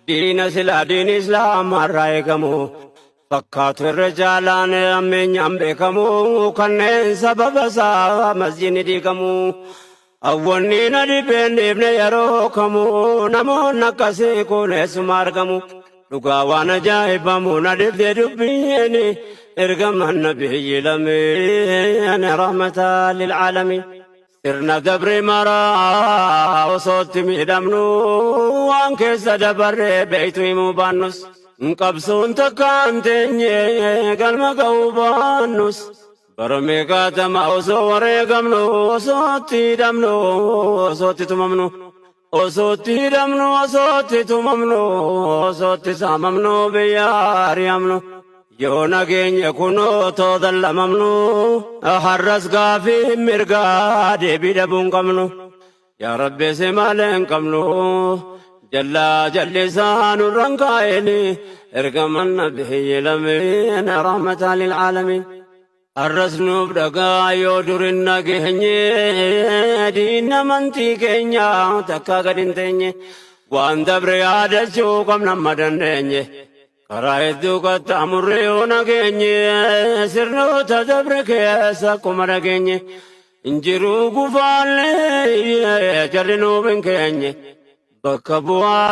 Diina silaa diin islaamaa irraa eegamu. Fakkaatu irra jaalaan ammeenyaan beekamu kanneen sababa isaa masjidni diigamu. Awwanni na dhibeen dhiifne yeroo kamu namoonni akkasii kun eessuma argamu. Dhugaa waan ajaa'ibamu na dhibde dubbiin ergaman nabiyyi lameen rahmataa lilcaalamiin. Sirna dabre maraa osootti miidhamnu waan keessa dabarre beeytu himuu baannus. Qabsoon takkaan teenye galma ga'uu baannus. Bara meeqaatama osoo wareegamnu osootti hidhamnu osootti tumamnu. Osootti hidhamnu osootti tumamnu osootti saamamnu biyya ari'amnu. Yoo nageenye kunoo too dallamamnu har'as gaafii mirgaa deebii dhabuu hin qabnu. Yaa Rabbi si malee hin qabnu. Jallaa jallisaa nurran kaa'eni ergaman nabiyyi lameen rahmataa lilcaalamiin. Har'as nuuf dhagaa yoo durin nageenye diinna amantii keenya takkaa gad hin teenye waan dabre yaadachuu qabna amma dandeenye. Karaa hedduu qaxxaamurree yoo nageenye sirnoota dabre keessa akkuma dhageenye injiruu gufaallee jarri nuuf hin keenye bakka bu'aa.